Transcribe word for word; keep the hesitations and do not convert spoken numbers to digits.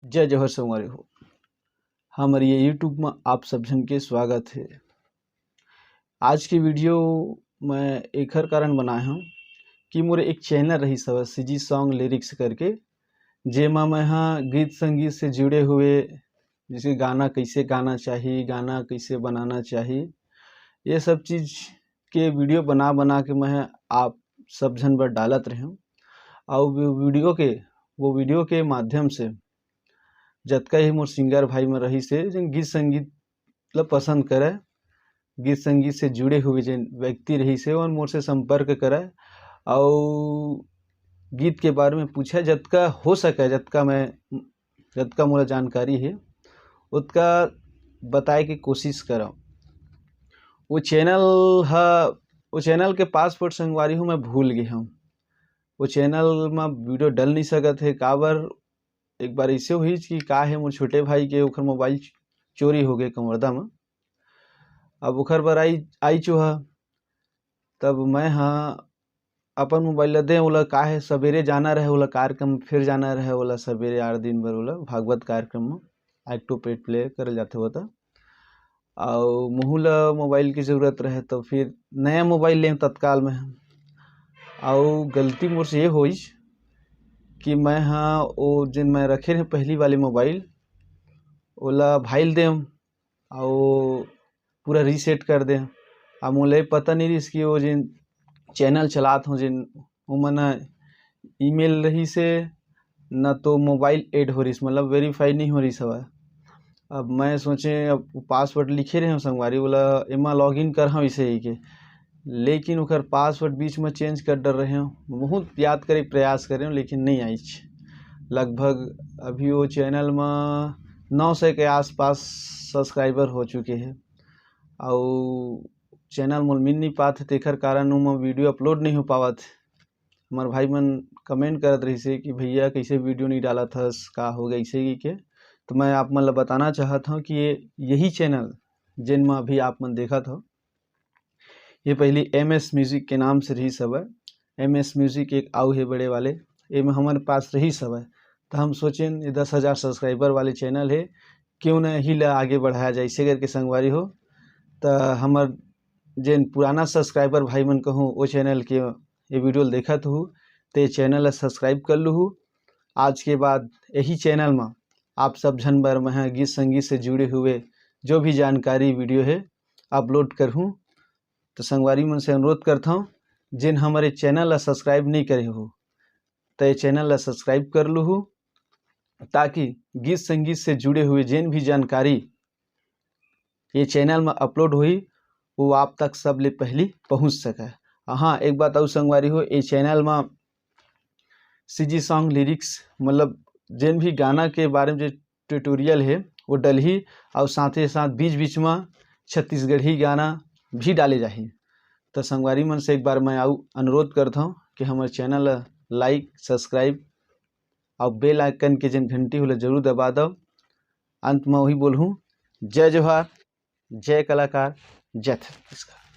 जय जोहर संगवारी हो, हमर ये YouTube में आप सब झन के स्वागत है। आज के वीडियो मैं एखर कारण बनाए हूँ कि मोर एक चैनल रही सब CG Song Lyrics करके, जेमा मैं हा गीत संगीत से जुड़े हुए, जैसे गाना कैसे गाना चाहिए, गाना कैसे बनाना चाहिए, ये सब चीज़ के वीडियो बना बना के मैं आप सब झन बर डालत रहे हूँ। और वो वीडियो के वो वीडियो के माध्यम से जतका ही मोर सिंगर भाई मन रही से, जेन गीत संगीत ल पसंद करे, गीत संगीत से जुड़े हुए जेन व्यक्ति रही से, ओन मोर से संपर्क करे। और गीत के बारे में पूछे, जतका हो सके, जतका मैं जतका मोला जानकारी है, ओतका बताए के कोशिश करव। वो चैनल ह वो चैनल के पासवर्ड संगवारी हो मैं भूल गे हूँ। वो चैनल में वीडियो डल नहीं सकत है, काबर एक बार ऐसे हुई कि का है, मोर छोटे भाई के ओखर मोबाइल चोरी हो गए कंवरदा में। अब ओखर बर आई आई चोहा, तब मैं हा अपन मोबाइल ला दे, ओला का है सवेरे जाना रहे, ओला कार्यक्रम फिर जाना रहे, ओला सवेरे आठ दिन बर ओला भागवत कार्यक्रम में एक्टो पेट प्ले करल जाथे होता। और महू ला मोबाइल की ज़रूरत रहे, तो फिर नया मोबाइल लें तत्काल में हम। और गलती मोर से ये होइस कि मैं हा वो जिन मैं रखे रहे पहली वाली मोबाइल, ओला भाई ल देम और पूरा रीसेट कर दें। अब मोला ये पता नहीं रहिस कि वो जिन चैनल चलात हों, जिन ओमन ईमेल रही से, न तो मोबाइल ऐड हो रहिस, मतलब वेरीफाई नहीं हो रहिस हवय। अब मैं सोचे, अब पासवर्ड लिखे रहे हूँ संगवारी, बोला एमा लॉग इन कर हूँ इसे ही के, लेकिन ओकर पासवर्ड बीच में चेंज कर डर रहे हूँ। बहुत याद करे प्रयास करे हूँ, लेकिन नहीं आइच। लगभग अभी वो चैनल में नौ सौ के आसपास सब्सक्राइबर हो चुके हैं। और चैनल मोल मिल नहीं पात, तेखर कारण ओमा वीडियो अपलोड नहीं हो पावत। हमार भाई मन कमेंट करत रहिसे कि भैया कैसे वीडियो नहीं डालत हस, का हो गए इसे की के। तो मैं आप मन ला बताना चाहत हूँ कि ये यही चैनल जिन में अभी आप मन देखत हो, ये पहली एम एस म्यूजिक के नाम से रही सब है। एम एस म्यूजिक एक आऊ है बड़े वाले, एम हमारे पास रही सब है। तो हम सोचें ये दस हज़ार सब्सक्राइबर वाले चैनल है, क्यों ना यही ला आगे बढ़ाया जाए, इसे करके संगवारी हो। तो हमार जेन पुराना सब्सक्राइबर भाई मन कहूँ वो चैनल के ये वीडियो देखत हूँ, ते चैनल ला सब्सक्राइब कर लूहू। आज के बाद यही चैनल में आप सब झन बर मैं गीत संगीत से जुड़े हुए जो भी जानकारी वीडियो है अपलोड करहूँ। तो संगवारी मन से अनुरोध करता हूँ, जिन हमारे चैनल ला सब्सक्राइब नहीं करे हो, तो ये चैनल ला सब्सक्राइब कर लूहू, ताकि गीत संगीत से जुड़े हुए जेन भी जानकारी ये चैनल में अपलोड हुई, वो आप तक सबले पहली पहुँच सके। हाँ, एक बात और संगवारी हो, ये चैनल में सीजी सॉन्ग लिरिक्स, मतलब जेन भी गाना के बारे में जो ट्यूटोरियल है, वो डलही, और साथ ही साथ बीच बीच में छत्तीसगढ़ी गाना भी डाले जाही। तो संगवारी मन से एक बार मैं आऊ अनुरोध करता हूँ कि हमारे चैनल लाइक, सब्सक्राइब और बेल आइकन के जेन घंटी होला जरूर दबा दो। अंत में वही बोलूँ, जय जोहार, जय कलाकार, जय छत्तीसगढ़।